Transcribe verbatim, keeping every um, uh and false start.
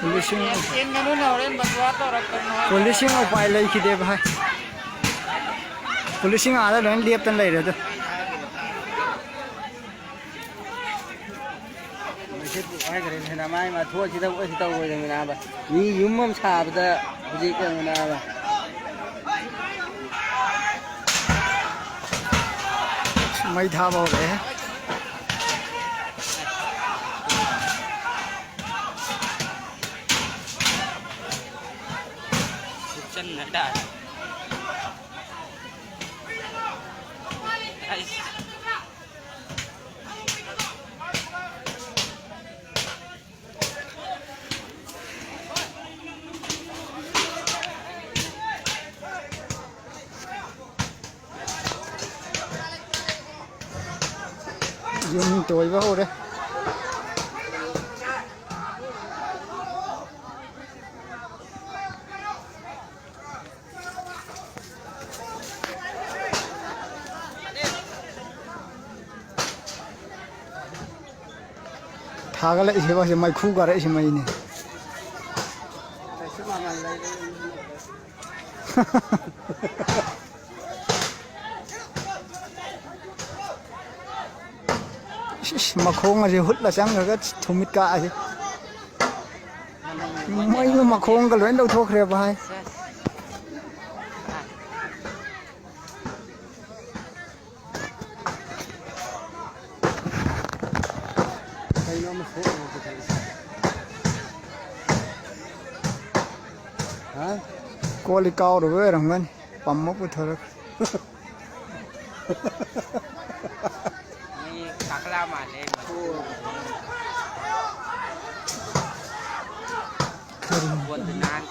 ꯄꯨꯂꯤꯁꯁꯤꯡ, ꯄꯨꯂꯤꯁꯁꯤꯡ ꯎꯄꯥꯏ ꯂꯩꯈꯤꯗꯦ ꯚꯥꯏ꯫ ꯄꯨꯂꯤꯁꯁꯤꯡ ꯑꯥꯗ ꯂꯣꯏ ꯂꯦꯞꯇꯅ ꯂꯩꯔꯦ ꯑꯗꯣ꯫ ꯃꯩꯁꯦꯠꯄꯨ ꯍꯥꯏꯈ꯭ꯔꯦꯅꯦ, ꯅꯃꯥꯏ ꯃꯊꯣꯟꯁꯤꯗ ꯑꯩꯈꯣꯏꯁꯨ ꯇꯧꯔꯣꯏꯗꯕꯅꯤ ꯅꯥꯕ꯫ ꯃꯤ ꯌꯨꯝ ꯑꯃ ꯁꯥꯕꯗ ꯍꯧꯖꯤꯛ ꯌꯦꯡꯉꯨ ꯅꯥꯕ꯫ ꯃꯩ ꯊꯥꯕ ꯍꯧꯔꯛꯑꯦ꯫ ꯆꯟꯅ ꯇꯥꯔꯦ꯫ ꯑꯩꯁ꯫ ꯌꯨꯝ ꯇꯣꯏꯕ ꯍꯧꯔꯦ꯫ ꯊꯥꯒꯠꯂꯛꯏꯁꯦ ꯃꯩꯈꯨ ꯀꯥꯔꯛꯏꯁꯦ ꯃꯩꯅꯦ꯫ ꯏꯁ, ꯏꯁ, ꯃꯈꯣꯡ ꯑꯁꯤ ꯍꯨꯠꯂ ꯆꯪꯈ꯭ꯔꯒ ꯊꯨꯝꯃꯤꯠ ꯀꯥꯛꯑꯁꯤ꯫ ꯃꯩꯅ ꯃꯈꯣꯡꯒ ꯂꯣꯏ ꯂꯧꯊꯣꯛꯈ꯭ꯔꯦ ꯚꯥꯏ꯫ ꯀꯩꯅꯣ ꯑꯃ ꯁꯣꯛꯏꯉꯩꯗ ꯇꯧꯔꯤꯁꯦ꯫ ꯍꯥ? ꯀꯣꯜ ꯂꯤꯛ ꯀꯥꯎꯔꯨꯕꯩ ꯑꯣꯏꯔꯝꯒꯅꯤ꯫ ꯄꯝꯃ ꯄꯨꯊꯣꯔꯛ꯫ ꯃꯤ ꯀꯥꯈꯠꯂꯛꯑ ꯃꯥꯜꯂꯦ꯫ ꯀꯔꯤ? ꯕꯣꯜꯗꯨ ꯅꯥꯟ